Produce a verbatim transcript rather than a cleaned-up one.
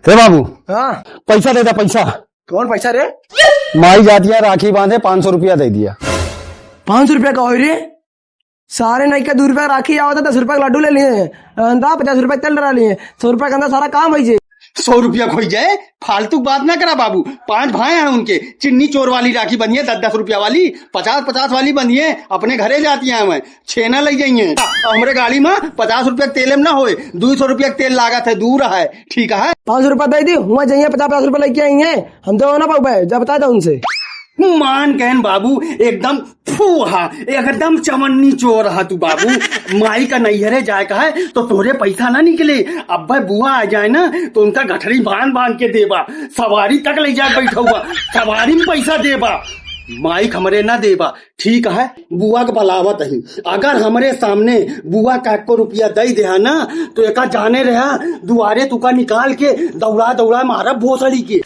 हे बाबू, हाँ। पैसा दे दे, पैसा। कौन पैसा रे? माई जाती है राखी बांधे, पाँच सौ रुपया दे दिया। पाँच सौ रुपया का होई रे? सारे नहीं का दू रुपया राखी आवत है, दस रुपया का लड्डू ले लिए हैं, अंदा पचास रुपया तेल डरा लिए हैं, सौ रुपया का अंदर सारा काम होई जे। सौ रुपया खोई जाए, फालतू बात ना करा बाबू। पांच भाई हैं उनके, चिन्नी चोर वाली राखी बंधी है, दस दस रुपया वाली, पचास पचास वाली बंधी है, अपने घरे जाती हैं, हमें छेना लई जाइए। हमरे गाड़ी में पचास रुपया के तेल में ना होए, दो सौ रुपया के तेल लागत है, दूर है, ठीक है। पाँच सौ रुपया दे दी, हुआ जाइए, पचास पचास रुपया लेके आइए, हम तो ना पाऊ भाई, जब बता दो उनसे। मान कहन बाबू, एकदम फूहा, एकदम चवन्नी चोर हा तू बाबू। माई का नैहरे जाए का है तो तोरे पैसा ना निकले। अब बुआ आ जाए ना तो उनका गठरी बांध बांध के देबा, सवारी तक ले जाए बैठौबा, सवारी में पैसा देबा, माई का हमरे ना देबा। ठीक है, बुआ के बलावत ही, अगर हमरे सामने बुआ का एको रुपया दे देहा ना तो एका जाने रहा, दुआरे तुका निकाल के दौड़ा दौड़ा मारब भोसड़ी के।